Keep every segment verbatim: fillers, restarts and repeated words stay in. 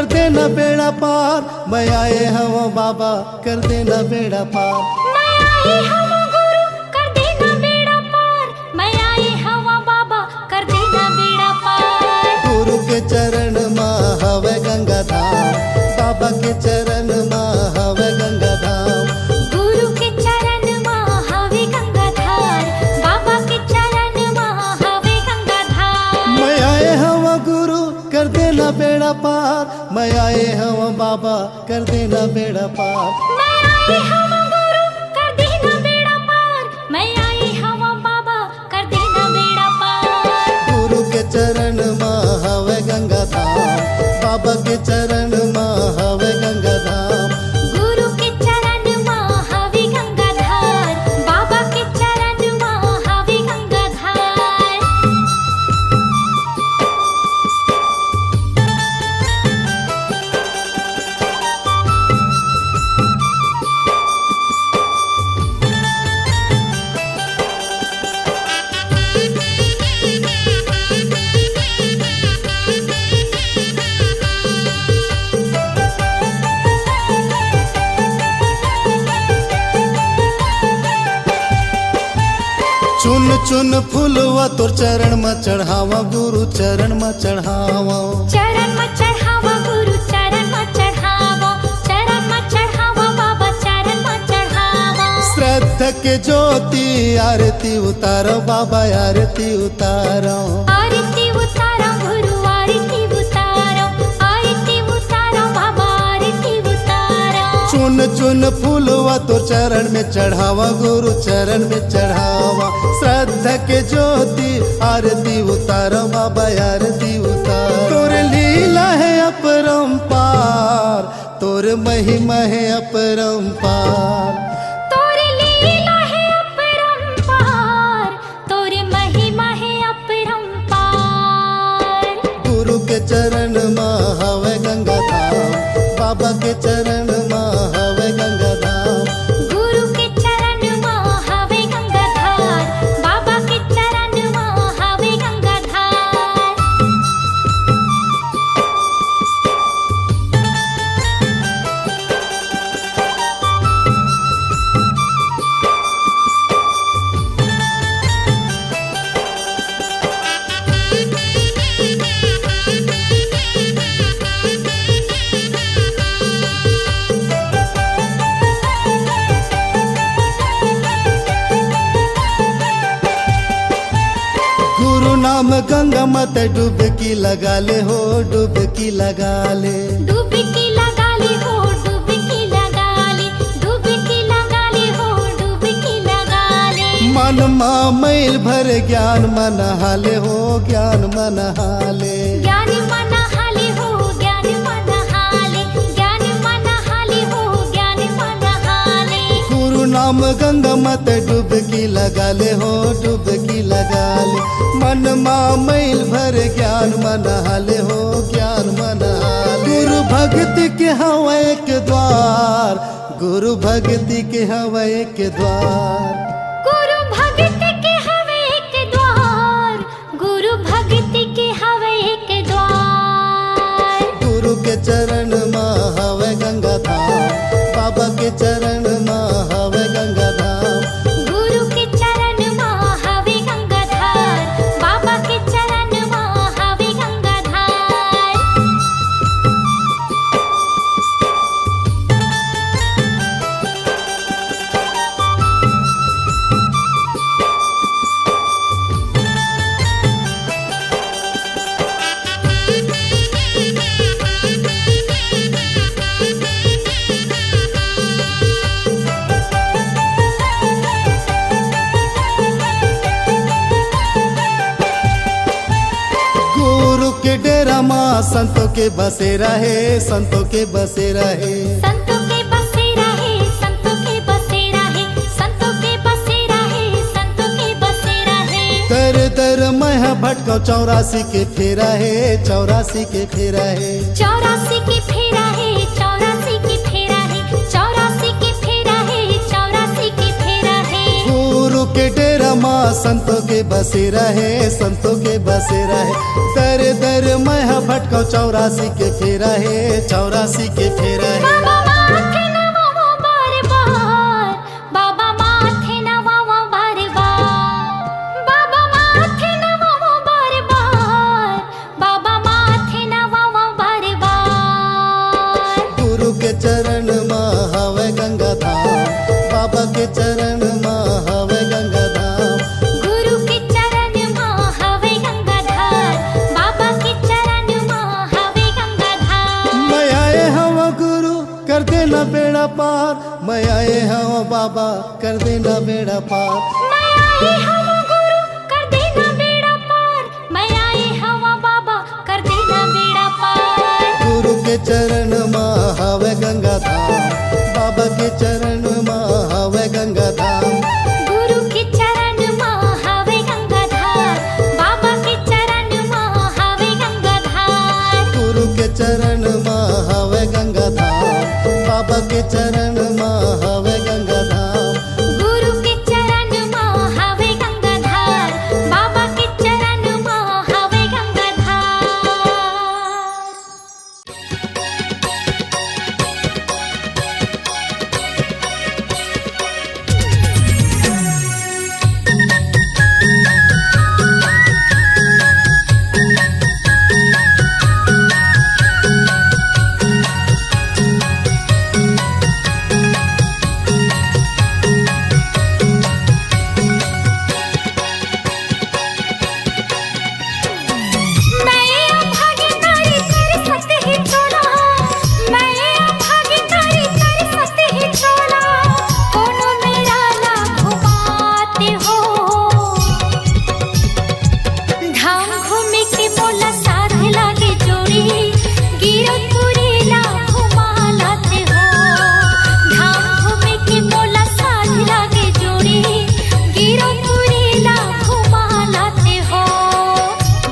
देना बेड़ा पार, मैं आए हवं बाबा, कर देना बेड़ा पार। मैं आए हवं गुरु, कर देना बेड़ा पार। मैं आए हवं बाबा, कर देना बेड़ा पार। गुरु के चरण मा हवे गंगा धाम, बाबा के चरण मा हवे गंगा धाम। गुरु के चरण मा हवे गंगा धाम, बाबा के चरण मा हवे गंगा धाम। मैं आए हवं गुरु, कर देना बेड़ा पार। मैं आए हवं बाबा, कर देना बेड़ा पार। मैं आए हवं गुरु, कर देना बेड़ा पार। मैं आए हवं बाबा, कर देना बेड़ा पार। गुरु के चरण मा हवे गंगा धाम, बाबा के चरण मा हवे गंगा धाम। गुरु के चरण मा हवे गंगा धाम, बाबा के चरण मा हवे गंगा धाम। चुन चुन फूलवा तोर चरण म चढ़ावा, गुरु चरण म चढ़ावा। चरण म चढ़ावा, गुरु चरण म चढ़ावा। चरण म चढ़ावा, बाबा चरण म चढ़ावा। श्रद्धा के ज्योति आरती उतारो, बाबा आरती उतारो। आरती उतारो, गुरु आरती उतारो। आरती उतारो, बाबा आरती उतारो। चुन चुन फूलवा तोर चरण में चढ़ावा, गुरु चरण में चढ़ावा। श्रद्धा के ज्योति आरती उतारो, बाबा आरती उतारो। तोर लीला है अपरंपार, तोर महिमा है अपरंपार। तोर लीला है अपरंपार, तोर महिमा है अपरंपार। गुरु के चरण मा हवे गंगा धाम, बाबा के चरण मा हवे गंगा धाम। गुरु के चरण मा हवे गंगा धाम, बाबा के चरण मा हवे गंगा धाम। गुरु नाम गंगा मत डुबकी लगा ले हो, डुबकी लगा ले। डुबकी लगा ले हो, डुबकी लगा ले। डुबकी लगा ले हो, डुबकी लगा ले। मन मा मैल भर ज्ञान मन हाले हो, ज्ञान मन हाले। ज्ञान मन हाले हो, ज्ञान मन हाले। ज्ञान मन हाले हो, ज्ञान मन हाले। गुरु नाम गंगा मत डुबकी लगा ले हो, डुबकी लगा ले। मन मा मैल भर ज्ञान मन हाले हो, ज्ञान मन हाले। गुरु भक्ति के हवे एक द्वार, गुरु भक्ति के हवे एक द्वार। गुरु भक्ति के हवे एक द्वार, गुरु भक्ति के हवे एक द्वार। गुरु के चरण मा हवे गंगा धाम, बाबा के चरण मा हवे गंगा धाम। गुरु के चरण मा हवे गंगा धाम, बाबा के चरण मा हवे गंगा धाम। गुरु के डेरा मा संतों के बसेरा हे, संतों के बसेरा हे। संतों के बसेरा हे, संतों के बसेरा हे, संतों के बसेरा हे, संतों के बसेरा हे। दर दर मैं ह भटकव, चौरासी के फेरा हे, चौरासी के फेरा हे। चौरासी के फेरा हे, चौरासी के फेरा हे, चौरासी के फेरा हे, चौरासी के फेरा हे। गुरु के डेरा मा संतों के बसेरा हे, संतों के बसेरा हे। दर दर मैं ह भटकव, चौरासी के फेरा हे, चौरासी के फेरा हे। बाबा माथे नवावो बार बार, बाबा माथे नवावो बार बार, बाबा माथे नवावो बार बार, बाबा माथे नवावो बार बार। गुरु के चरण म हवय गंगा धाम, बाबा के चरण म हवय गंगा धाम। गुरु के चरण म हवय गंगा धाम, बाबा के चरण म हवय गंगा धाम। मैं आए हवं गुरु, कर देना बेड़ा पार, मैं आए हवं बाबा, कर देना बेड़ा पार। मैं आए हवं गुरु, कर देना बेड़ा पार, मैं आए हवं बाबा, कर देना बेड़ा पार। गुरु के चरण म हवय गंगा धाम, बाबा के चरण म हवय गंगा धाम। गुरु के चरण म हवय गंगा धाम, बाबा के चरण म हवय गंगा धाम। गुरु के चरण म हवय गंगा धाम, बाबा के चरण म हवय गंगा धाम। गुरु के चरण म हवय गंगा धाम, बाबा के चरण म हवय गंगा धाम। धाम घूमे के मोला साथ लागे जोड़ी, गिरौदपुरी ला घुमा लाते हो। धाम घूमे के मोला साथ लागे जोड़ी, गिरौदपुरी ला घुमा लाते हो।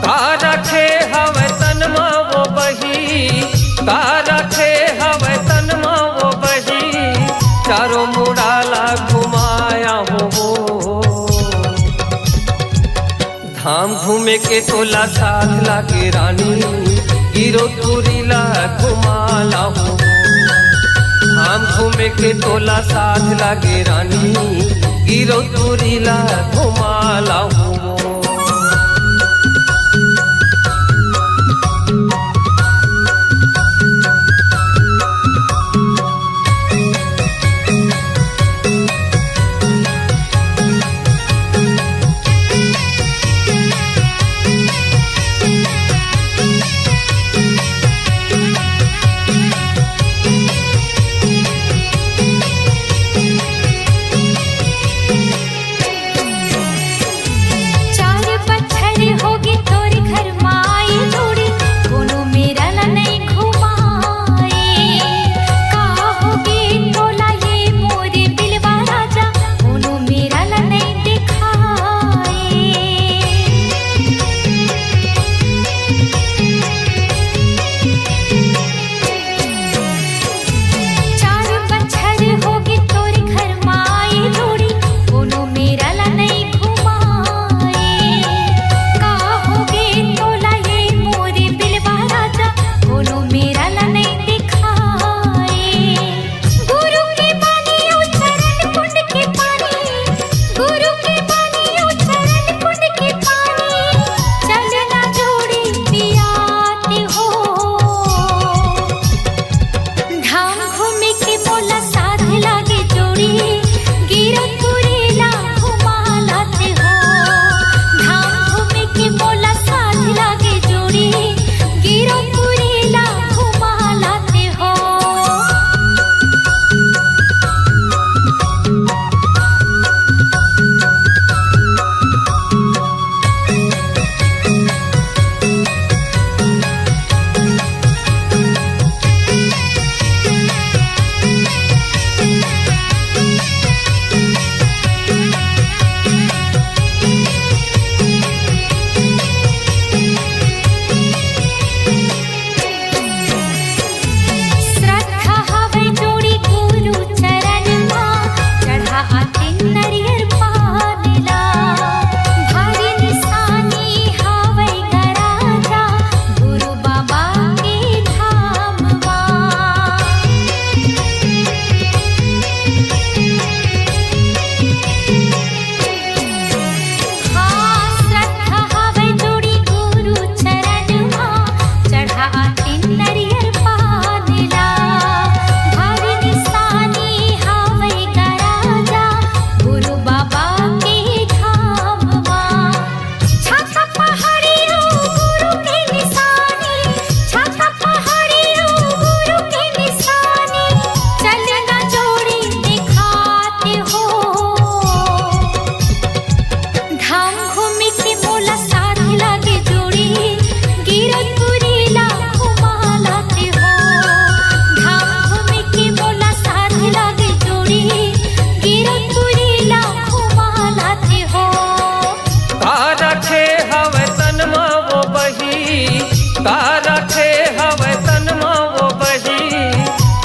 का रखे हवय तन म वो बही, का रखे हवय तन म वो बही, चारों मुड़ा ला घुमाया हो। धाम घूमे के तोला साथ लागे रानी, गिरौदपुरी ला घुमा लाहू। धाम घूमे के तोला साथ लागे रानी, गिरौदपुरी ला घुमा लाहू।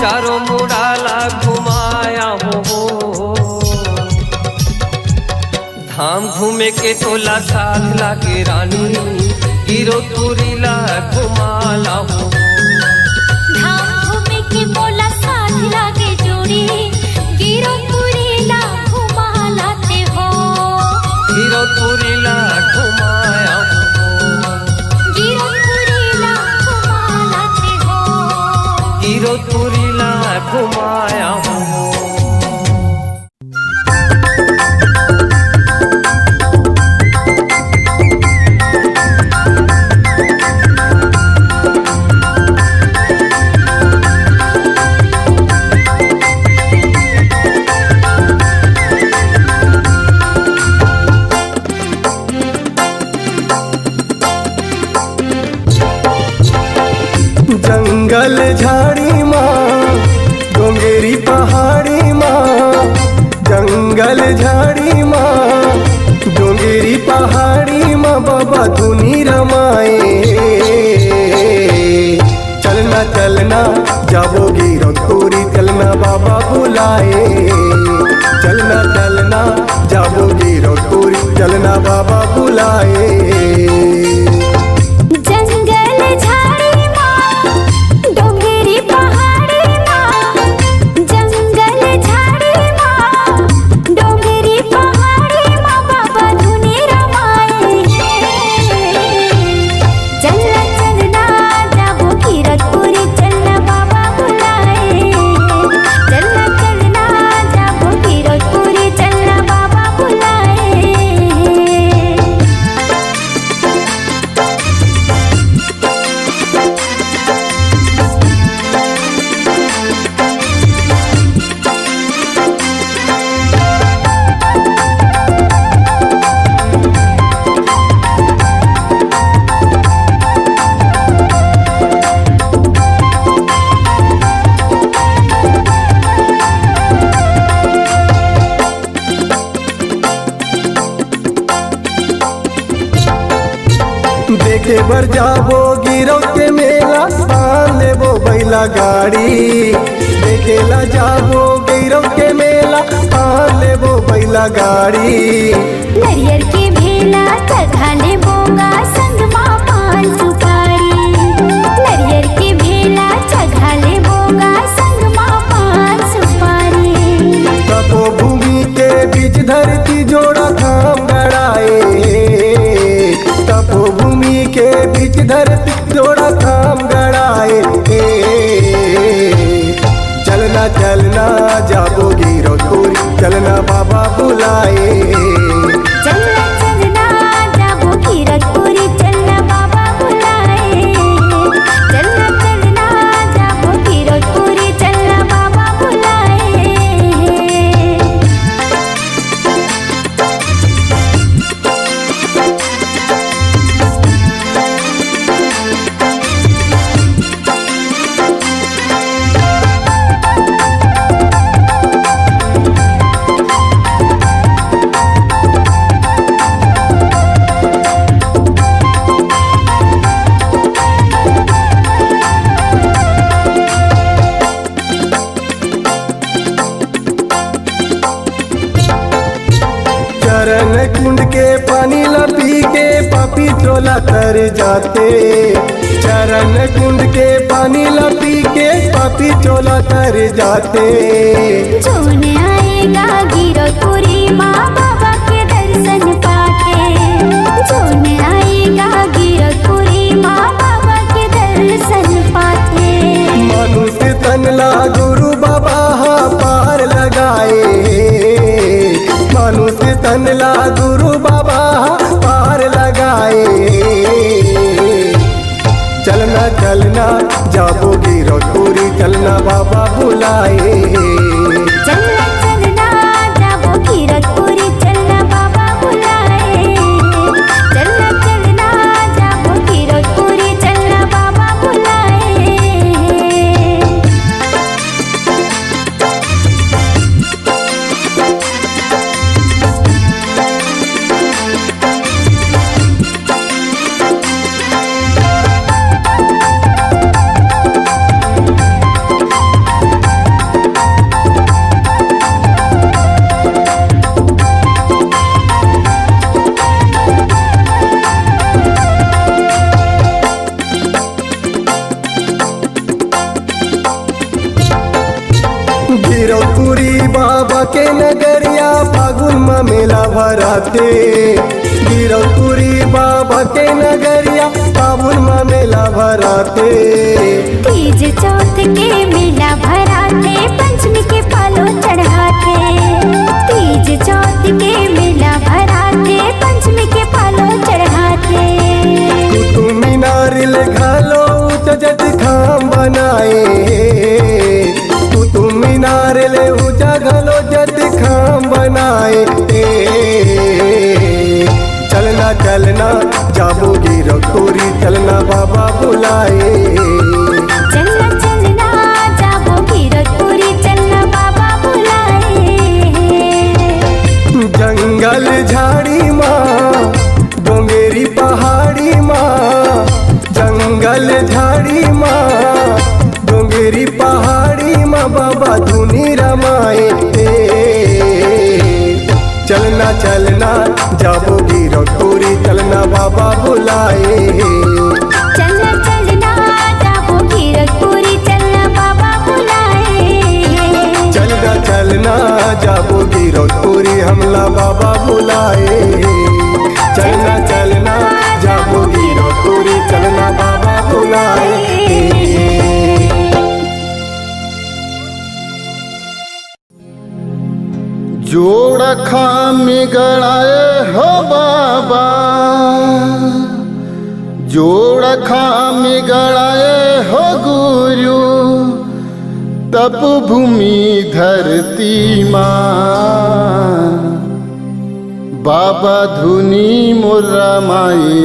चारों मुड़ा ला घुमाया हो। धाम घूमे के तोला साथ लागे रानी, गिरोपुरी ला घुमा ला हो। धाम घूमे के मोला साथ लागे जोड़ी, गिरोपुरी ला घुमा लाते हो। गिरोपुरी ला घुमाया हो। गिरोपुरी ला घुमा लाते हो। गिरोपुरी ला घुमाया हो। जंगल झाड़ी मा, डोंगरी पहाड़ी मा, जंगल झाड़ी मा, डोंगरी पहाड़ी मा बाबा धुनी रमाए। चलना चलना जाबो गिरोपुरी, चलना बाबा बुलाए। चलना चलना जाबो गिरोपुरी, चलना बाबा बुलाए। जंगल झाड़ी मा, डोंगरी पहाड़ी मा, जंगल झाड़ी मा, डोंगरी पहाड़ी मा बाबा धुनी रमाए। चलना चलना जाबो गिरोपुरी, चलना बाबा बुलाए। चलना चलना जाबो गिरोपुरी, चलना बाबा बुलाए। देखे बर जाबो गिरोह के मेला, तान लेबो बैला गाड़ी। देखे ला जाबो गिरोह के मेला, तान लेबो बैला गाड़ी। नरियर के भेला चघा लेबो गा, संग मा पान सुपारी। नरियर के भेला चघा लेबो गा, संग मा पान सुपारी। तपोभूमि के बीच धरती जोड़ा धाम गड़ाए। तपोभूमि के बीच धरती जोड़ा धाम गड़ाए। चलना चलना जाबो गिरोपुरी, चलना बाबा बुलाए। चलना चलना जाबो गिरोपुरी, चलना बाबा बुलाए। चलना चलना जाबो गिरोपुरी, चलना बाबा बुलाए। चरण कुंड के पानी ला पी के पापी चोला तर जाते। चरण कुंड के पानी ला पी के पापी चोला तर जाते। जोन आएगा गिरोपुरी मा बाबा के दर्शन पाके। जोन आएगा गिरोपुरी मा बाबा के दर्शन पाके। मनुष्य तन ला गुरु बाबा हा पार लगाए। मनुष्य तन ला गुरु बाबा पार लगाए। चलना चलना जाबो गिरोपुरी, चलना बाबा बुलाए। चलना चलना जाबो गिरोपुरी, चलना बाबा बुलाए। चलना चलना जाबो गिरोपुरी, चलना बाबा बुलाए। गिरौदपुरी बाबा के नगरिया, फागुन म मेला भराथे। गिरौदपुरी बाबा के नगरिया, फागुन म मेला भराथे। तीज चौथ के मेला भराथे, पंचमी के पालो चढ़ाथे। तीज चौथ के मेला भराथे, पंचमी के पालो चढ़ाथे। कुतुब मीनार ले घलो ऊंचा जट खाम बनाए। कुतुब मीनार ले ऊंचा घलो जट खाम बनाए। ए, चलना, चलना, जाबो गिरौदपुरी, चलना बाबा बुलाए। चलना, चलना, जाबो गिरौदपुरी, चलना बाबा बुलाए। जंगल झाड़ी मा, डोंगरी पहाड़ी मा, जंगल झाड़ी मा, डोंगरी पहाड़ी मा बाबा धुनी रमाए। चलना, चलना, जाबो गिरौदपुरी, चलना बाबा बुलाए। चलना, चलना, जाबो गिरौदपुरी, चलना बाबा बुलाए। चलना, चलना, जाबो गिरौदपुरी, हमला बाबा बुलाए। चलना, चलना, जाबो गिरौदपुरी, चलना बाबा बुलाए। जोड़ा खामी गड़ाए हो बाबा, जोड़ा खामी गड़ाए हो गुरु, तपभूमि धरती मा। बाबा धुनी मोर रमाए,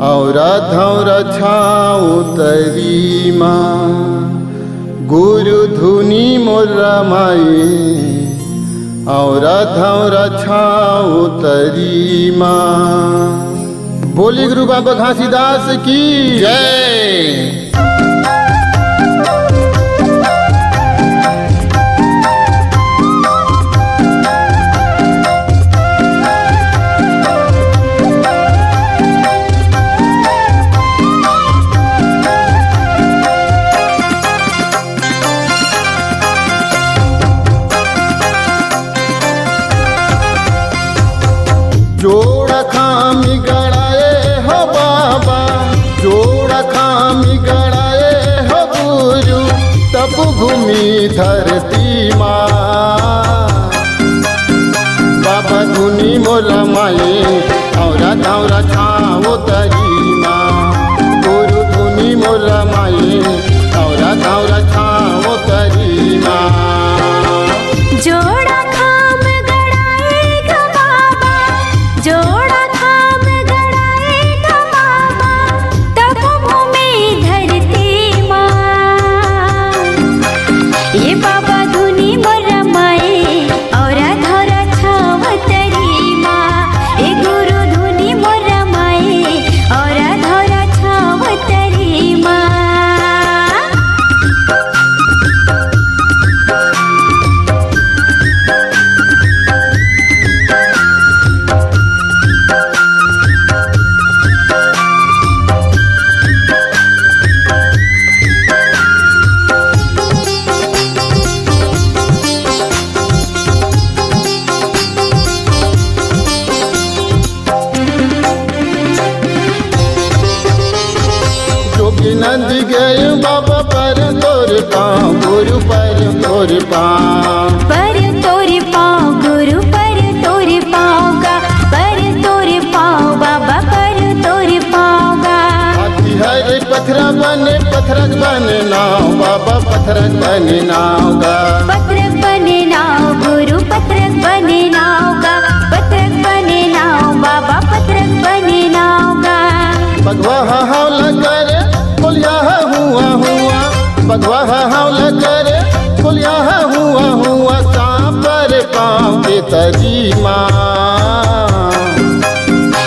औरा धौरा छाँव तरी मा। गुरु धुनी मोर रमाए, औरा धौरा छाँव तरी मा। बोली गुरु बाबा घासीदास की जय। जोड़ा खामी गड़ाए हो बाबा, जोड़ा खामी गड़ाए हो गुरु, तपभूमि धरती मा। बाबा धुनी मोर रमाए, औरा धौरा छाँव तरी मा। गुरु धुनी मोर रमाए, औरा धौरा छाँव तरी मा। जोड़ा खाम गड़ाए ग बाबा, जोड़ा खाम गड़ाए ग बाबा, तपभूमि धरती मा। ए बाबा धुनी मोर रमाए, औरा धौरा छाँव तरी मा। ए गुरु धुनी मोर रमाए, औरा धौरा छाँव तरी मा। जोगी नंदी गए बाबा पर तोर पाँव, गुरु पर तोर पाँव। पर तोर पाँव, गुरु पर तोर पाँव गा, पर तोर पाँव, बाबा पर तोर पाँव गा। हाथी हरे पथरा बने, पथरक बने नाव, बाबा पथरक बने नाव गा। पथरक बने नाव, गुरु पथरक बने नाव गा, पथरक बने नाव, बाबा पथरक बने नाव गा। बघवा हा हौला करे, कोलिया हा हुआ हुआ। बघवा हा हौला करे, कोलिया हा हुआ हुआ। सांपर पाँव के तरी मा।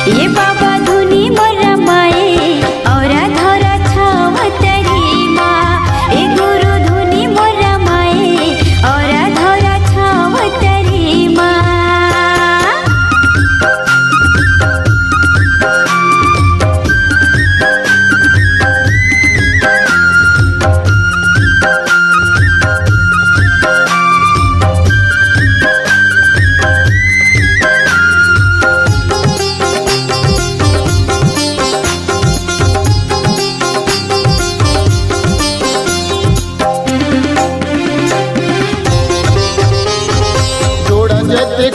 ए बाबा धुनी मोर रमाए, औरा धौरा छाँव तरी मा। ए गुरु धुनी मोर रमाए, औरा धौरा छाँव तरी मा।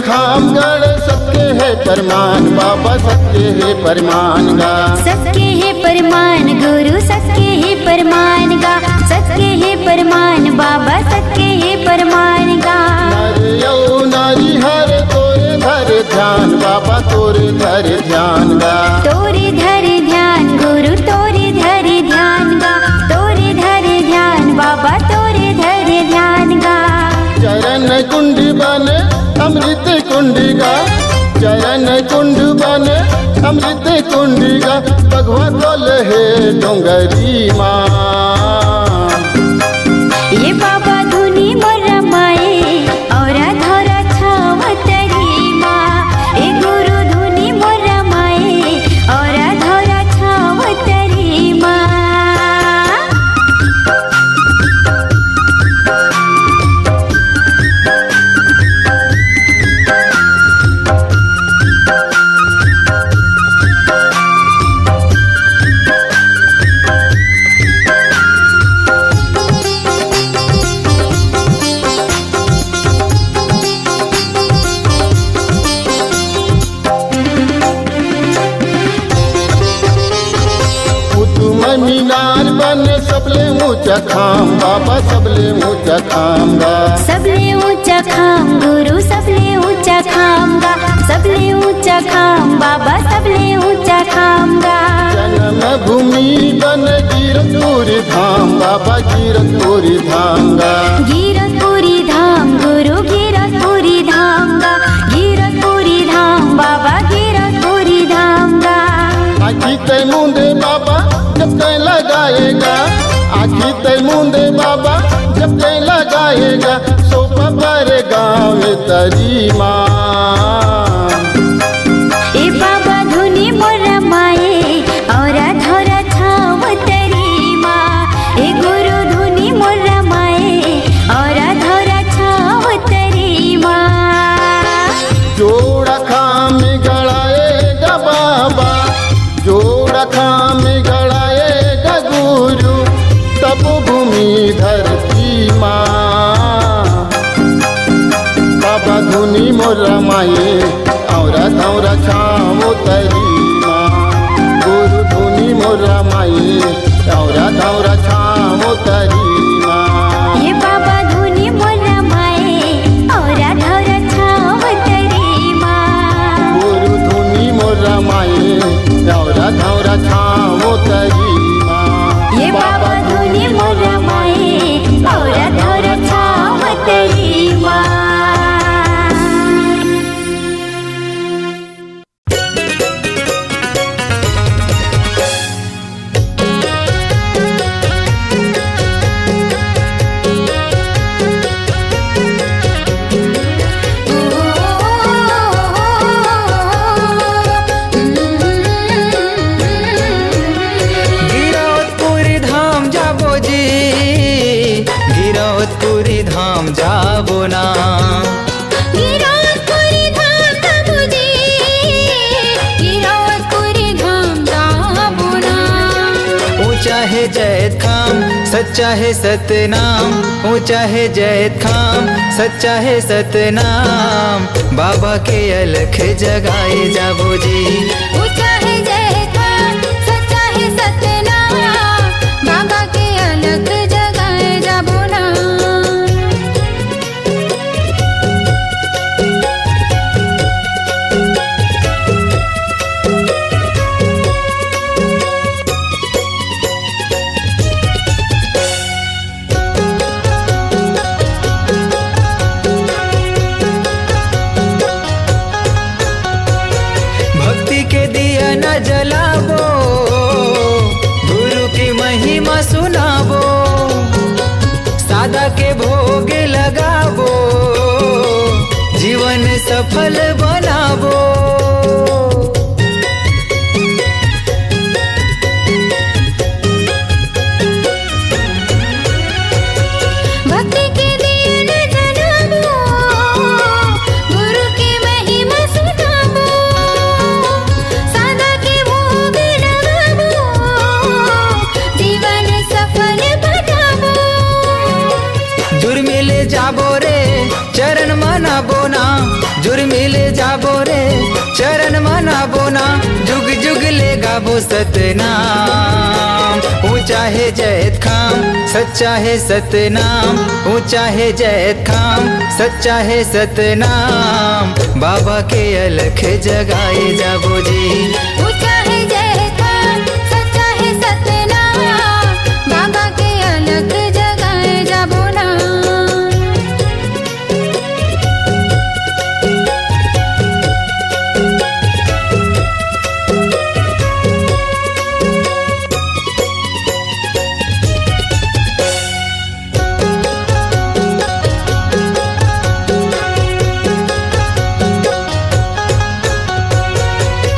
खामगढ़ सबके हे परमान, बाबा सबके हे परमान गा। सबके हे परमान गुरु, सबके हे परमान गा। सबके हे परमान बाबा, सबके हे परमान गा। नर अउ नारी हर तोरे धर ध्यान, बाबा तोरे धर ध्यान गा। तोरे धर ध्यान गुरु, तोरे धर ध्यान गा। तोरे धर ध्यान बाबा, तोरे धर ध्यान गा। चरण कुंड बन अमृत कुंड गा, चरण कुंड बन अमृत कुंड गा, भगवा तोल हे डोंगरी मा। ये बाबा धुनी मोर रमाए, औरा धौरा छाव तरी मा। ए गुरु धुनी मोर रमाए, औरा धौरा छाव तरी मा। कुतुब मीनार बने सबले ऊंचा खाम, बाबा सबले ऊंचा खाम गा। सबले ऊंचा खाम गुरु, सबले ऊंचा खाम गा। सबले ऊंचा खाम बाबा, सबले ऊंचा खाम गा। जन्मभूमि बन गिरपुरी धाम, बाबा गिरपुरी धाम गा। गिरपुरी धाम गुरु, गिरपुरी धाम गा। गिरपुरी धाम बाबा, गिरपुरी धाम गा। आँखी तै मुंदे बाबा जब तै लगाएगा, आँखी तै मुंदे बाबा जब तै लगाएगा, सोपा पर गाँव तरी मा। ए बाबा धुनी मोर रमाए, औरा धौरा छाव तरी मा। ए गुरु धुनी मोर रमाए, औरा धौरा छाव तरी मा। जोड़ा खाम गड़ाएगा बाबा, जोड़ा खाम गड़ाएगा गुरु, तप भूमि धरती मा। बाबा धुनी मोर रमाए, औरा धौरा छाव तरी मा। गुरु धुनी मोर रमाए, औरा धौरा छाव तरी मा। हे बाबा धुनी मोर रमाए, औरा धौरा छाव तरी मा। गुरु धुनी मोर रमाए, औरा धौरा छाव तरी मा। ये बाबा धुनी मोर रमाए, औरा धौरा छाव तरी मा। गिरौदपुरी धाम जाबो जी, गिरौदपुरी धाम जाबो ना। गिरौदपुरी धाम जाबो जी, गिरौदपुरी धाम जाबो ना। ऊंचा हे जैतखाम, सच्चा हे सतनाम, ऊंचा हे जैतखाम, सच्चा हे सतनाम, बाबा के अलख जगाए जाबो जी। ऊंचा हे जैतखाम, सच्चा हे सतनाम, बाबा के अलख जगाए जाबो ना। भक्ति के दिया न जलाबो, गुरु की महिमा सुनाबो, सादा के भोग लगाबो, जीवन सफल बनाबो। भक्ति के दिया न जलाबो, गुरु के महिमा सुनाबो, सादा के भोग लगाबो, जीवन सफल बनाबो। दुर्मिल जाबो रे, चरण मनाबो ना, जुर्मी ले जाबो रे। चरण मनाबो ना, जुग जुग ले गाबो सतनाम। ऊंचा हे जैतखाम, सच्चा हे सतनाम। ऊंचा हे जैतखाम, सच्चा हे सतनाम। बाबा के अलख जगाए जाबो जी। ऊंचा हे जैतखाम, सच्चा हे सतनाम। बाबा के अलख जगाए जाबो ना।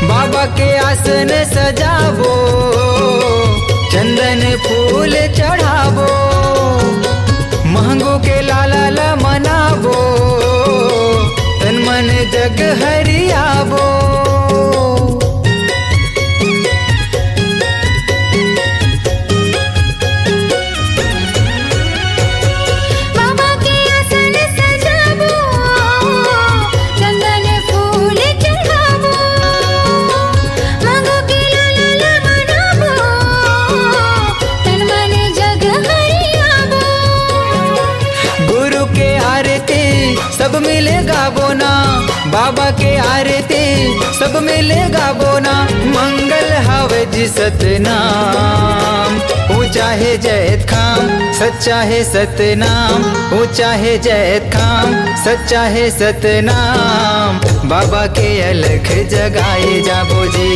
बाबा के आसन सजाबो, चंदन फूल चढ़ाबो, महंगू के लाला ला मनाबो, तन मन जग हरियाबो। बाबा के आसन सजाबो, चंदन फूल चढ़ाबो, मांगो के लाला ला मनाबो, तन मन जग हरियाबो। गुरु के आरती सब मिले गाबो ना, बाबा के आरती सब मिले गाबो ना। मंगल हावे जी सतनाम। ऊंचा हे जैतखाम, सच्चा हे सतनाम। ऊंचा हे जैतखाम, सच्चा हे सतनाम। बाबा के अलख जगाए जाबो जी।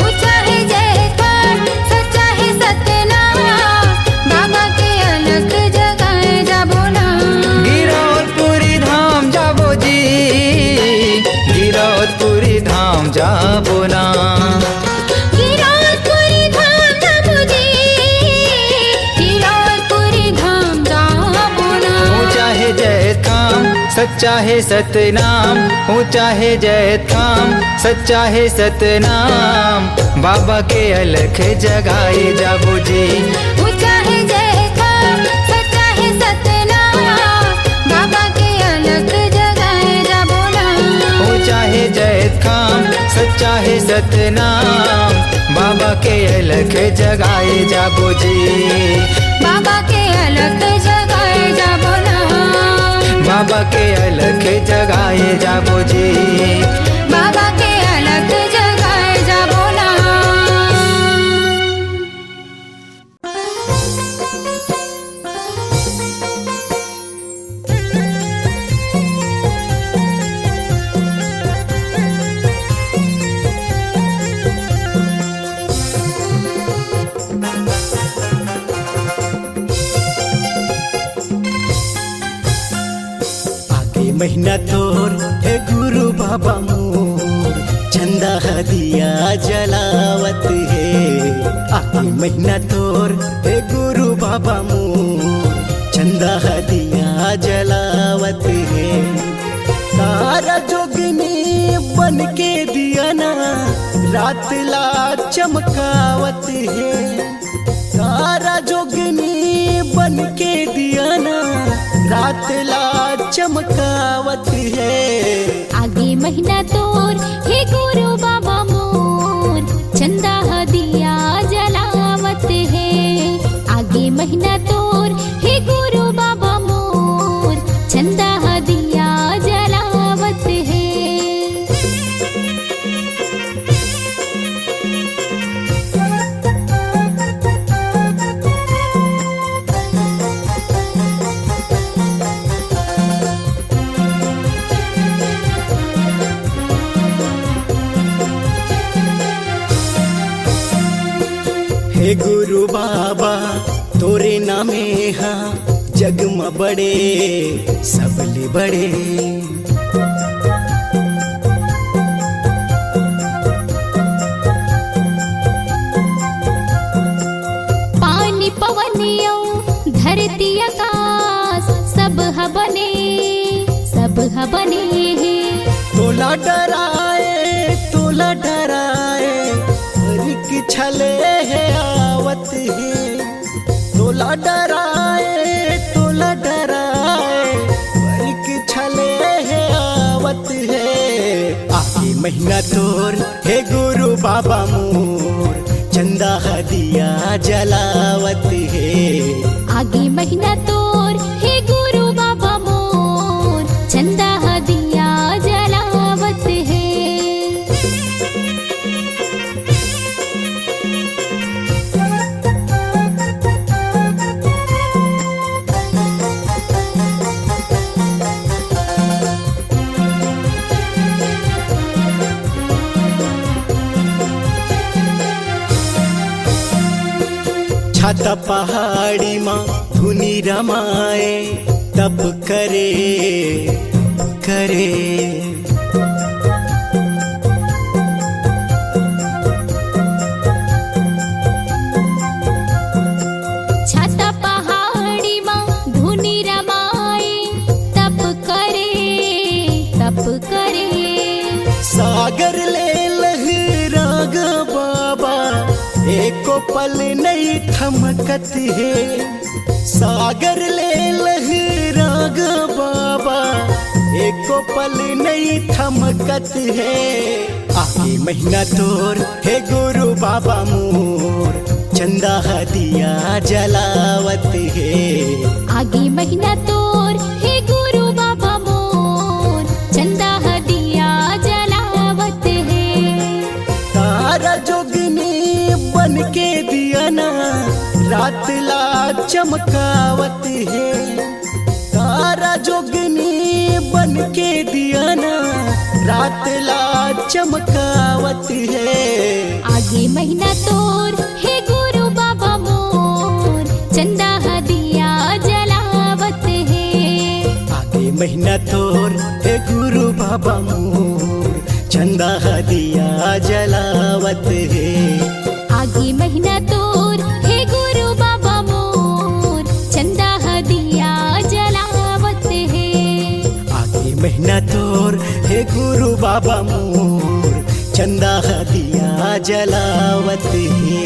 ऊंचा हे जैतखाम, सच्चा हे सतनाम। बाबा के अलख जगाए जाबो ना। गिरौदपुरी धाम जाबो जी, गिरौदपुरी धाम जाबो ना। गिरौदपुरी धाम जाबो जी, गिरौदपुरी धाम जाबो ना। ऊंचा हे जैतखाम, सच्चा हे सतनाम। ऊंचा हे जैतखाम, सच्चा हे सतनाम। बाबा के अलख जगाए जाबो जी। ऊंचा हे जैतखाम, सच्चा हे सतनाम। बाबा के अलख जगाए जाबो ना। ऊंचा हे जैतखाम, सच्चा हे सतनाम। बाबा के अलख जगाए जाबो जी। बाबा के अलख जगाए जाबो ना। बाबा के अलख जगाए जाबो जी। बाबा के अलख जगाए जाबो ना। आगे महीना तोर हे गुरु बाबा मोर, चंदा ह दिया जलावत हे। आगे महीना तोर हे गुरु बाबा मोर, चंदा ह दिया जलावत हे। तारा जोगिनी बन के दिया ना, रात ला चमकावत हे। तारा जोगिनी बन के दिया ना, रात ला चमकावत हे। आगे महीना तोर हे गुरु बाबा मोर, चंदा ह दिया जलावत हे। आगे महीना तोर हे गुरु बाबा मोर, चंदा ह दिया जलावत हे। हे गुरु बाबा, तोरे नामे हा जग म बड़े, सबले बड़े। पानी पवन अउ धरती आकाश, सब ह बने, सब ह बने हे। तोला डराए, तोला डराए, परीक्षा ले हे आवत हे। तोला डराए, तोला डराए, परीक्षा महीना तोर हे गुरु बाबा मोर, चंदा ह दिया जलावत हे। आगे महीना तोर हे गुरु बाबा मोर, चंदा ह दिया जलावत हे। छाता पहाड़ी मा धुनी रमाए, तप करे, तप करे। छाता पहाड़ी मा धुनी रमाए, तप करे, तप करे। सागर ले लहरा गा बाबा, एको पल नइ थमकत हे। सागर ले लहरा गा बाबा, एको पल नइ थमकत हे। आगे महीना तोर हे गुरु बाबा मोर, चंदा ह दिया जलावत हे। आगे महीना तोर हे गुरु बाबा मोर, चंदा ह दिया जलावत हे। तारा जोगिनी बन के दिया ना, रात ला चमकावत हे। तारा जोगिनी बन के दिया ना, रात ला चमकावत हे। आगे महीना तोर हे गुरु बाबा मोर, चंदा ह दिया जलावत हे। आगे महीना तोर हे गुरु बाबा मोर, चंदा ह दिया जलावत हे। आगे महीना तोर हे गुरु बाबा मोर, चंदा ह दिया जलावत हे। आगे महीना तोर हे गुरु बाबा मोर, चंदा ह दिया जलावत हे।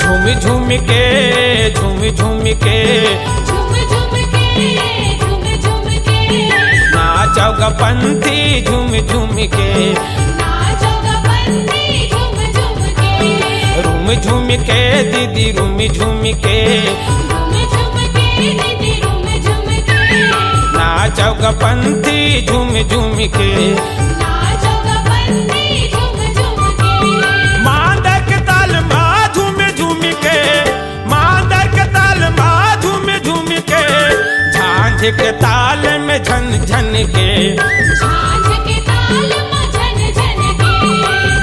झूम झूम के, झूम झूम के, झूम झूम के, झूम झूम के। नाचव ग पंथी झूम झूम के, नाचव ग पंथी झूम झूम के। रूम झूम के दीदी रूम झूम के, रूम झूम के दीदी रूम झूम के। नाचव ग पंथी झूम झूम के, नाचव ग पंथी झूम झूम के। मांदर के ताल मा झूम झूम के, मांदर के ताल मा झूम झूम के। झांझ के ताल में झन झन के, झांझ के ताल मा झन झन के।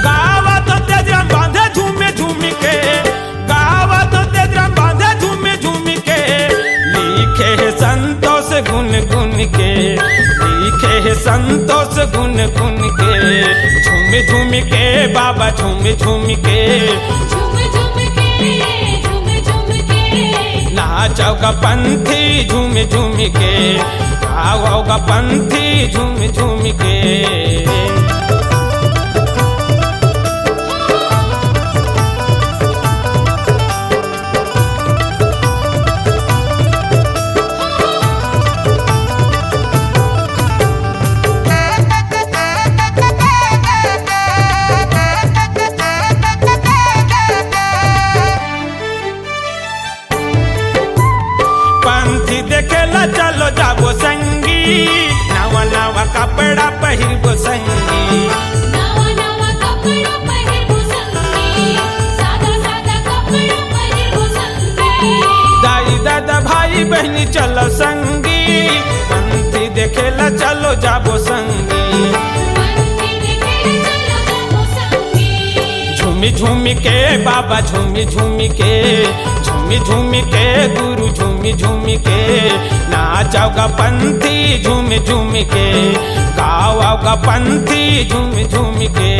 गावत तेजराम बांधे झूम झूम के, गावत तेजराम बांधे झूम झूम के। लिखे हे संतोष गुन गुन के, लिखे हे संतोष गुन गुन के। झूम झूम के बाबा झूम झूम के, झूम झूम के, झूम झूम के। नाचव ग पंथी झूम झूम के, गावव ग पंथी झूम झूम के। पंथी देखे ला चलो जाबो संगी, नवा नवा कपड़ा पहिरबो संगी। नवा नवा कपड़ा पहिरबो संगी, सादा सादा कपड़ा पहिरबो संगी। दाई दादा भाई बहिनी चलो संगी, पंथी देखे ला चलो जाबो संगी। पंथी देखे ला चलो जाबो संगी। झूमी झूमी के बाबा झूमी झूमी के, झूमी झूमी के गुरु झूमी झूमी के। ना नाचव गा पंथी झूम झूम के, गावव गा पंथी झूम झूम के।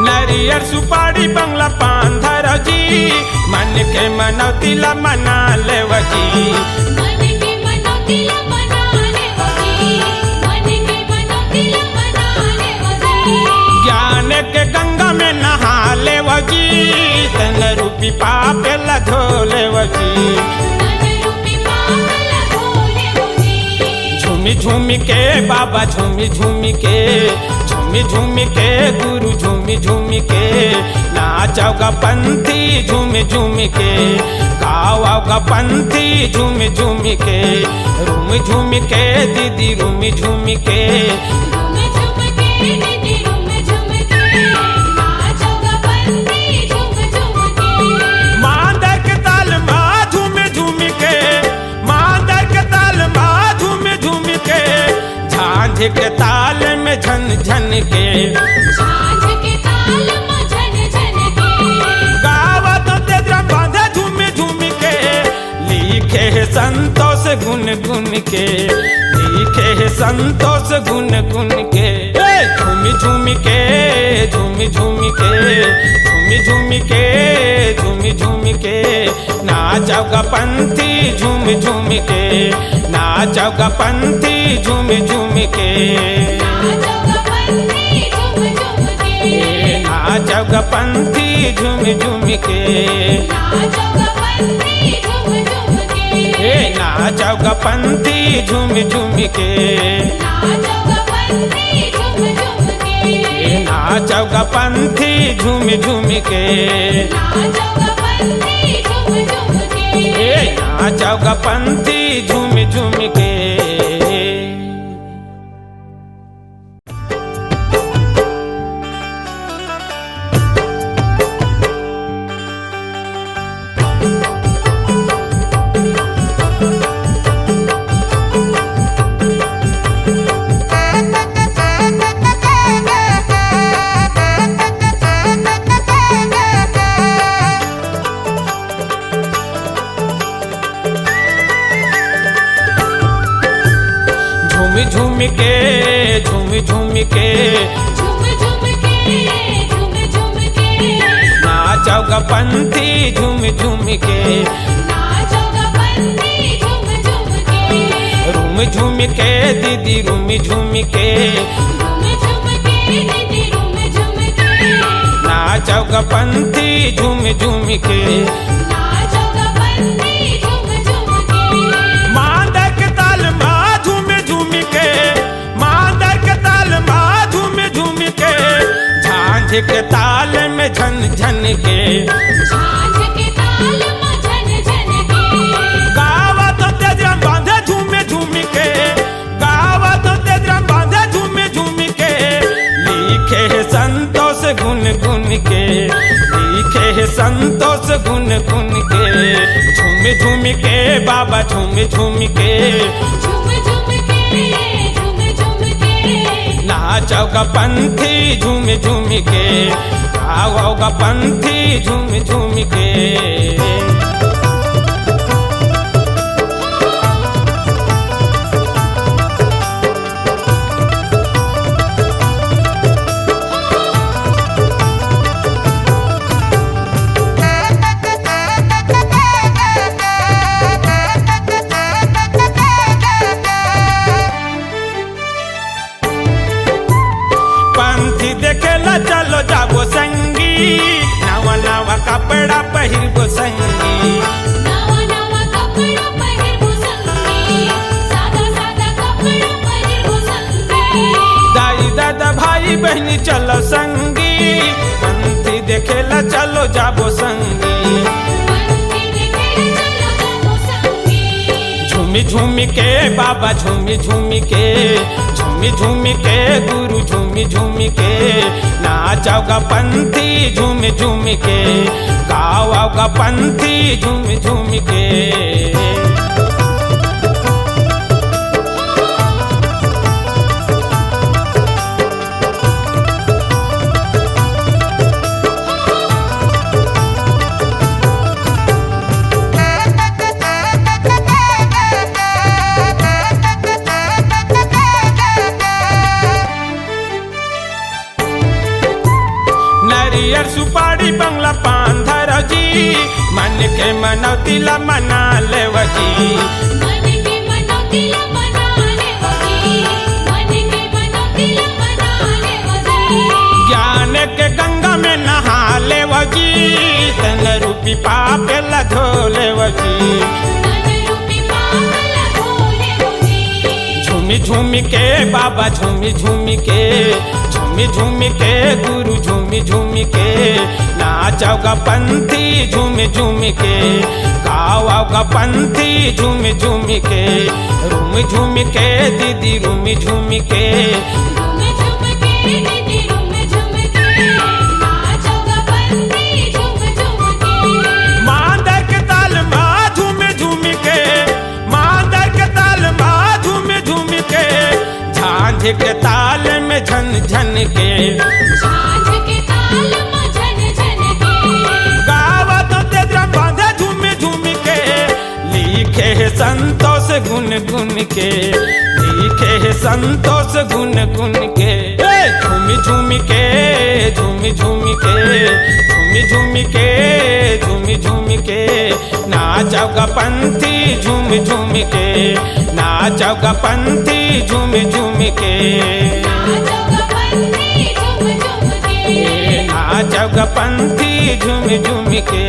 नरियर सुपारी बंगला पान धरव जी, मन के मनौती ला मना लेव जी। मन के मनौती ला मना लेव जी, मन के मनौती ला मना लेव जी। ज्ञान के गंगा में नहा लेव जी, तन रूपी पाप ला धो लेव जी। तन रूपी पाप ला धो लेव जी। झूमी झूमी के बाबा, झूमी झूमी के, झूमी झूमी के गुरु, झूमी झूमी के नाचव गा पंथी झूमी झूमी के, गावव गा पंथी झूमी झूमी के, रूम झूमी के दीदी, रूम झूमी के। रूम झूम के दीदी, रूम झूम के नाचव गा पंथी झूम झूम के। मांदर के ताल मा झूमी झूमी के, मांदर के ताल मा झूम झूम के, झांझ के ताल में झन झन के। झांझ के ताल में झन झन के। गावत तेजराम बांधे झूम झूम के, लिखे हे संतोष गुन गुन के, लिखे हे संतोष गुन गुन के। ए, झूम झूम के, झूम झूम के, झूम झूम के, झूम झूम के। नाचव गा पंथी झूम झूम के, नाचव गा पंथी झूम झूम के। नाचव गा पंथी झूम झूम के। ए, नाचव गा पंथी झूम झूम के। नाचव गा पंथी झूम झूम के। ए, नाचव गा पंथी झूम झूम के। नाचव गा पंथी झूम झूम के। ए, नाचव गा पंथी झूम झूम के। नाचव गा पंथी झूम झूम के। ए, नाचव गा पंथी झूम झूम के। झूम झूम के, झूम झूम के। झूम झूम के, झूम झूम के। नाचव गा पंथी झूम झूम के। नाचव गा पंथी झूम झूम के। रूम झूम के दीदी, रूम झूम के। रूम झूम के दीदी, रूम झूम के। नाचव गा पंथी झूम झूम के। नाचव गा पंथी झूम झूम के। मांदर के ताल मा झूम झूम के, मांदर के ताल मा झूम झूम के, झांझ के ताल में झन झन के। झांझ के ताल मा झन झन के। गावत तेजराम बांधे झूम झूम के, गावत तेजराम बांधे झूम झूम के। लिखे हे संतोष गुन गुन के, लिखे हे संतोष गुन गुन के। झूम झूम के बाबा, झूम झूम के। झूम झूम के, झूम झूम के। नाचव गा पंथी झूम झूम के, गावव गा पंथी झूम झूम के। पंथी देखे ला चलो जाबो संगी, नवा नवा कपड़ा पहिरबो संगी। नवा नवा कपड़ा पहिरबो संगी, सादा सादा कपड़ा पहिरबो संगी। दाई दादा भाई बहिनी चलो संगी, पंथी देखे ला चलो जाबो संगी। पंथी देखे ला चलो जाबो संगी। झूमी झूमी के बाबा, झूमी झूमी के, झूमी झूमी के गुरु, झूमी झूमी के। नाच चौगा पंथी झूम झूम के, गावगा पंथी झूम झूम के। नरियर सुपारी बंगला पान धरव जी, मन के मनौती ला मना लेव जी। मन के मनौती ला मना लेव जी, मन के मनौती ला मना लेव जी। ज्ञान के गंगा में नहा लेव जी, तन रूपी पाप ला धो लेव जी। तन रूपी पाप ला धो लेव जी। झूमी झूमी के बाबा, झूमी झूमी के, झूमी झूमी के गुरु, झूमी झूमी के नाचवगा पंथी झूमी झूमी के, गावगा पंथी झूमी झूमी के, रूम झूमी के दीदी, रूम झूमी के। रूम झूम के दीदी, रूम झूम के नाचवगा पंथी झूम झूम के। मांदर के ताल मा झूम झूम के, मांदर के ताल मा झूम झूम के, झांझ के ताल में झन झन के। झांझ के ताल में झन झन के। गावत तेजराम बांधे झूम झूम के, लिखे हे संतोष गुन गुन के, लिखे हे संतोष गुन गुन के। ए, झूम झूम के, झूम झूम के, झूम झूम के, झूम झूम के। नाचवगा पंथी झूम झूम के, नाचवगा पंथी झूम झूम के। नाचवगा पंथी झूम झूम के। नाचवगा पंथी झूम झूम के।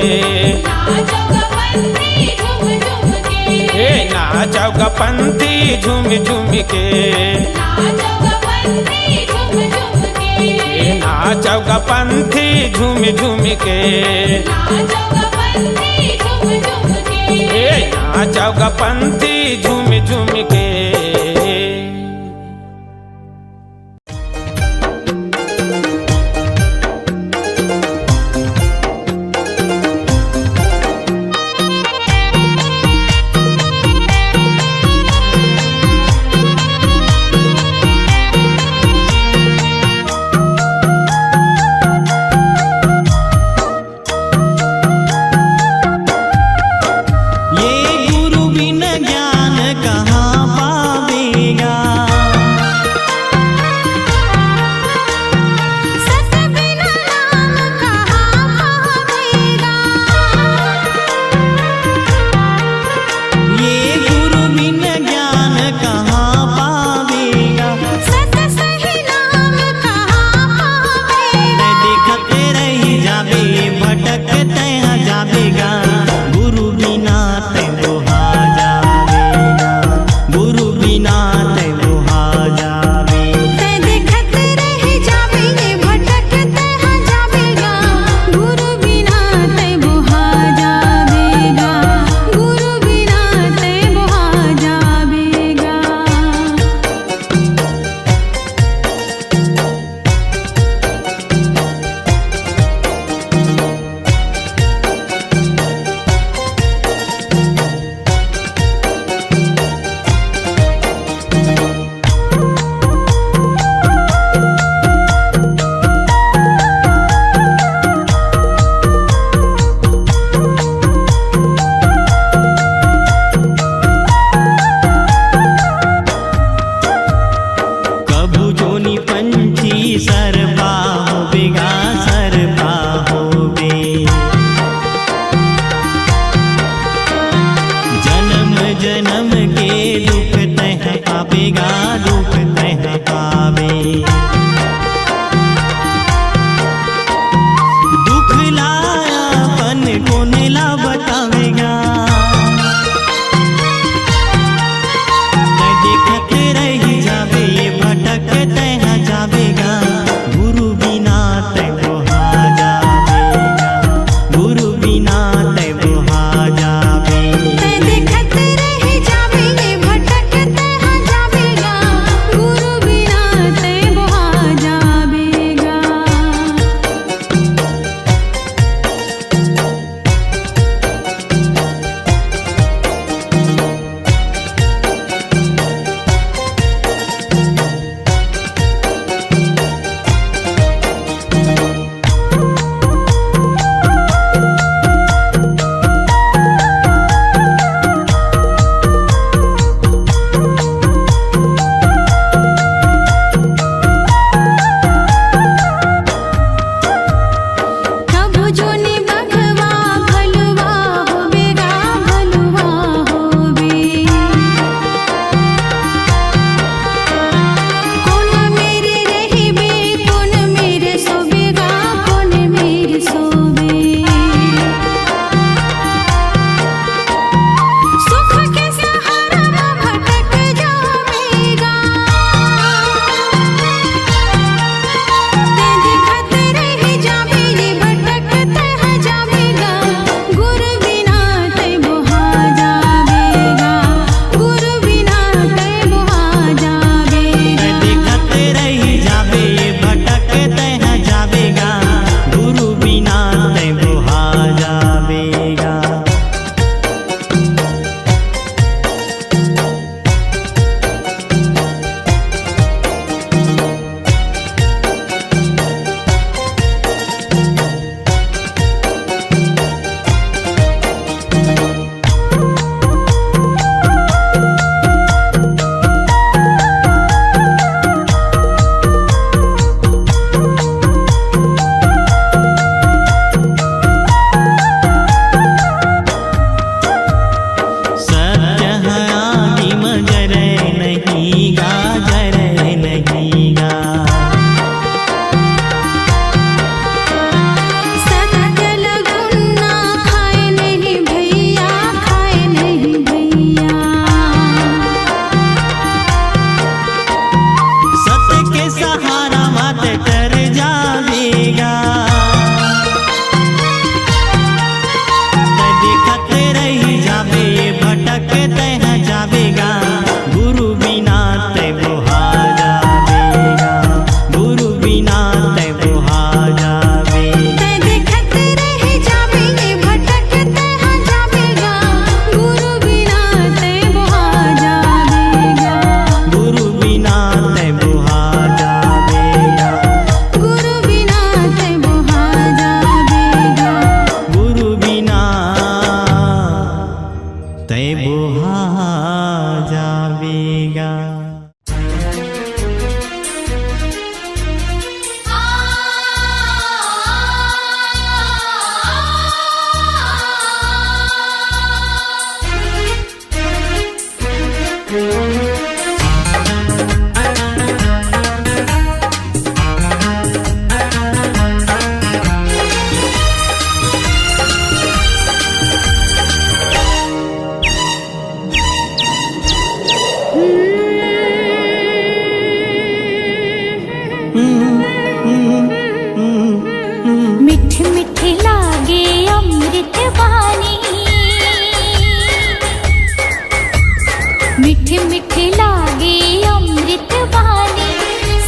नाचवगा पंथी झूम झूम के। ए, नाचवगा पंथी झूम झूम के। नाचवगा पंथी झूम झूम के। ए, नाचवगा पंथी झूम झूम के। नाचवगा पंथी झूम झूम के। ए, नाचवगा पंथी झूम झूम के। ये गुरु बिन ज्ञान कहाँ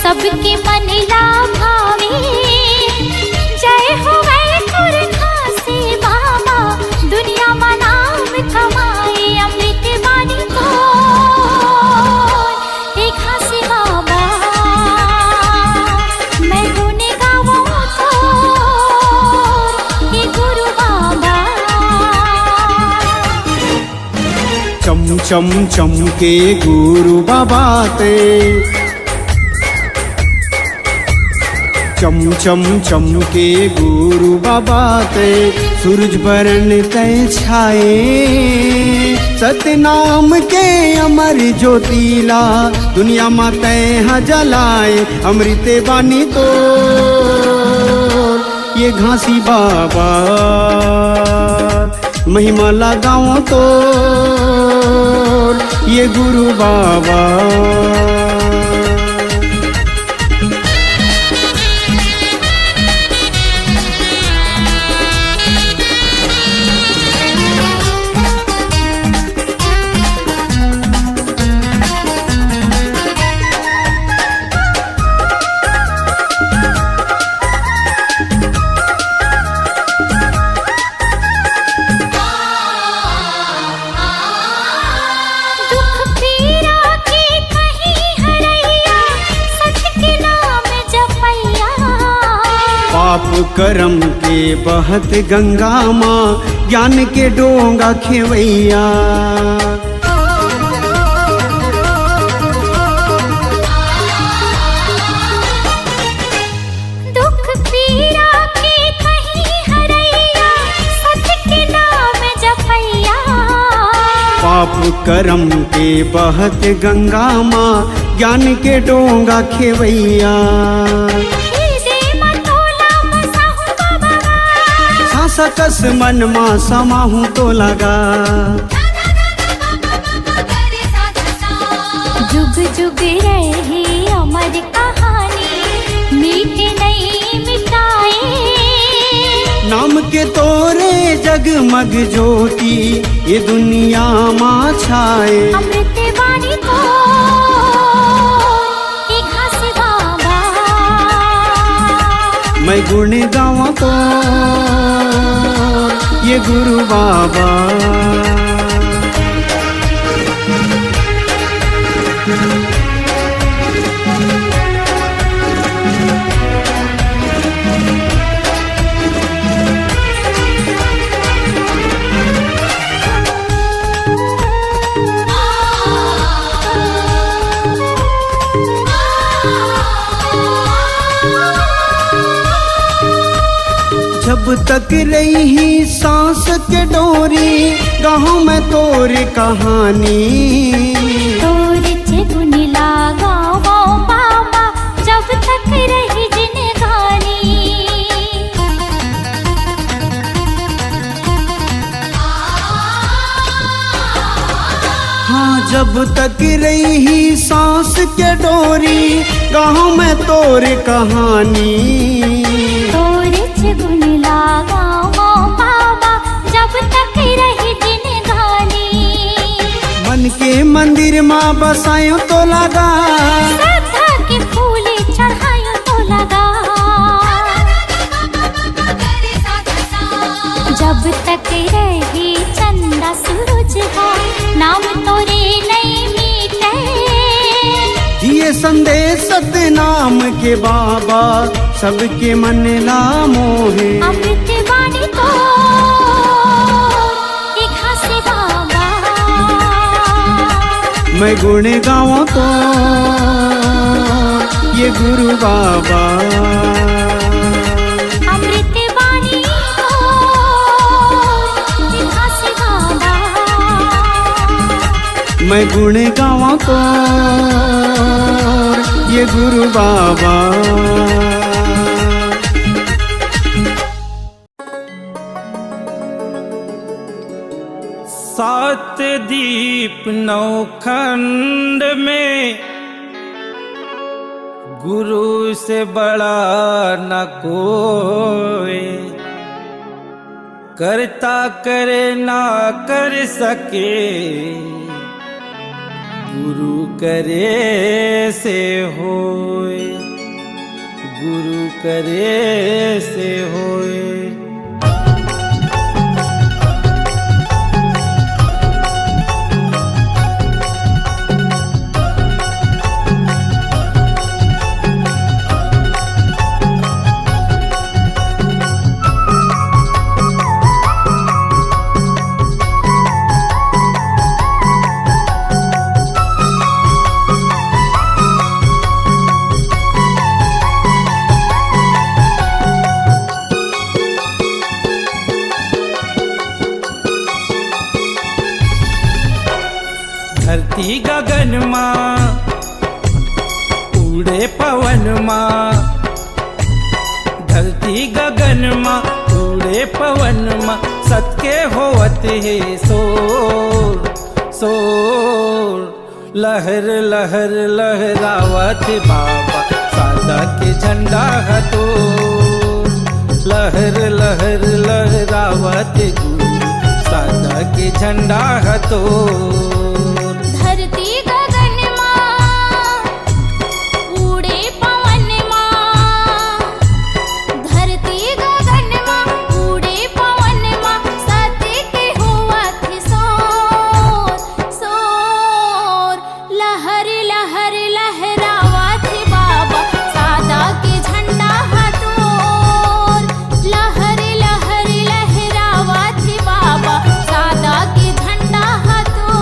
सबके मन ला भावे, जय होवै तोर घासी बाबा, दुनिया म नाम कमाए अमृत बानी तोर। हे घासी बाबा, मैं गुण गावों तोर, हे गुरु बाबा। चम चम चमके गुरु बाबा ते, चम चम चमके गुरु बाबा ते, सूरज बरन तै छाए। सतनाम के अमर ज्योति ला, दुनिया मा तै हा जलाए। अमृत बानी तोर ये घासी बाबा, महिमा ला गावों तोर ये गुरु बाबा। दुख पीरा के कहीं हरैया, सत के नाम जपैया। पाप करम के बहत गंगा मा, ज्ञान के डोंगा खेवैया। दुख पीरा के कहीं हरैया, सत के नाम जपैया। पाप करम के बहत गंगा मा, ज्ञान के डोंगा खेवैया। हृदय मा तोला बसाहूँ बाबा। सांस कस मन मा समाहूँ तोला गा। जुग जुग रही अमर कहानी, मीटे नहीं मिटाए। नाम के तोरे जगमग ज्योति, ये दुनिया मा छाए। अमृत बानी तोर ये घासी बाबा। मैं गुण गावों तोर ये गुरु बाबा। जब तक रही सांस के डोरी, गाहूँ मैं तोर कहानी। तोर चे गुण ला गावों बाबा, जब तक रही जिनगानी। हाँ, जब तक रही सांस के डोरी, गाहूँ मैं तोर कहानी। तोर चे गुण ला गावों बाबा, जब तक रही जिनगानी। मन के मंदिर मा बसायो तोला गा। श्रद्धा के फूल चढ़ायो तोला गा। जब तक रही चंदा सूरज हो, नाम तोरे नहीं मिटे। दिए संदेश सतनाम के बाबा, सबके मन ला मोहे। अमृत बानी तोर ये घासी बाबा। मैं गुण गावों तोर ये गुरु बाबा। अमृत बानी तोर ये घासी बाबा। मैं गुण गावों तोर ये गुरु बाबा। सात दीप नौ खंड में गुरु से बड़ा न कोई। करता करे ना कर सके, गुरु करे से होय, गुरु करे से होय। धरती गगन मा, उड़े पवन मा, धरती गगन मा, उड़े पवन मा, सत के होवत हे शोर, शोर। लहर लहर लहरावत बाबा, सादा के झंडा ह तो। लहर लहर लहरावत गुरु, सादा के झंडा ह तो। धरती गगन मा, उड़े पवन मा, धरती गगन मा, उड़े पवन मा, सत के होवत हे शोर, शोर। लहर लहर लहरावत हे बाबा, सादा के झंडा ह तोर। लहर लहर लहरावत हे बाबा, सादा के झंडा ह तोर।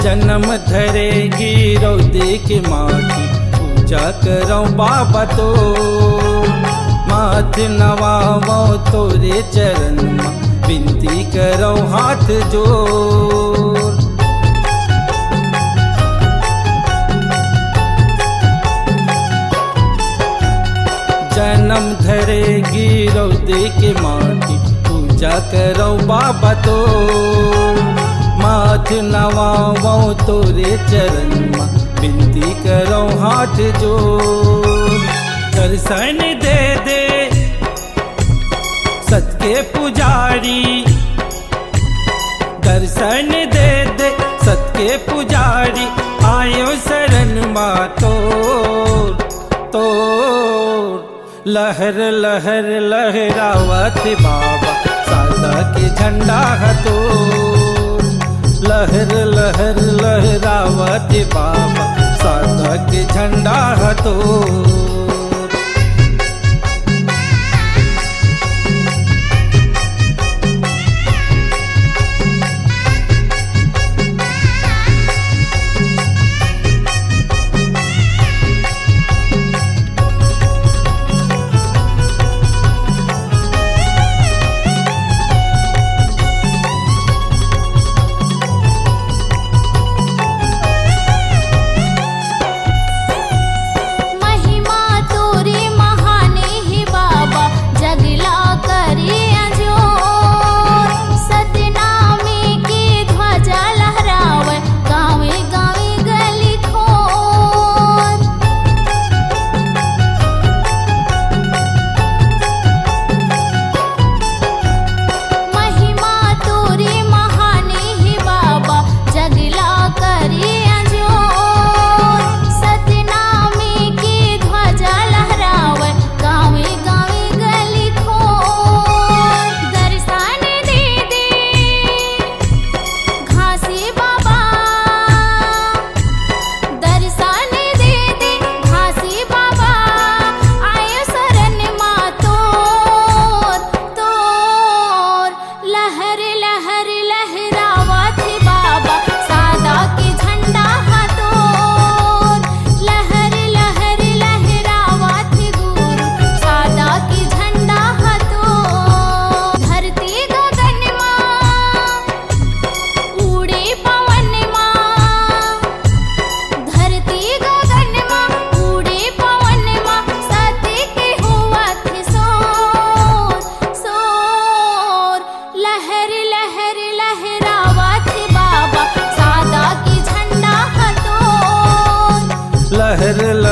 जनम धरे गिरव दे के माटी, पूजा करव बाबा तो। माथ नवावव तोरे चरण मा, बिनती करव हाथ जोर। जनम धरे गिरव दे के माटी, पूजा करव बाबा तो। माथ नवावव तोरे चरण मा, बिनती करव हाथ जोर। दर्शन दे दे सत के पुजारी, दर्शन दे दे सत के पुजारी, आयो शरण मा तोर, तोर। लहर लहर लहरावत बाबा, सादा के झंडा ह तोर। लहर लहर लहरावत बाबा, सादा के झंडा ह तोर। महिमा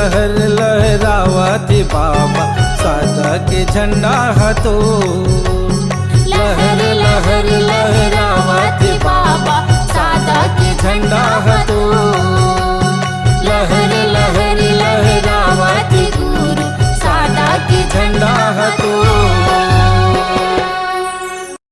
लहर लहरावत बाबा सादा के झंडा ह तो। लहर लहर लहरावत बाबा सादा के झंडा ह तो। लहर लहर लहरावत गुरु सादा के झंडा ह तो।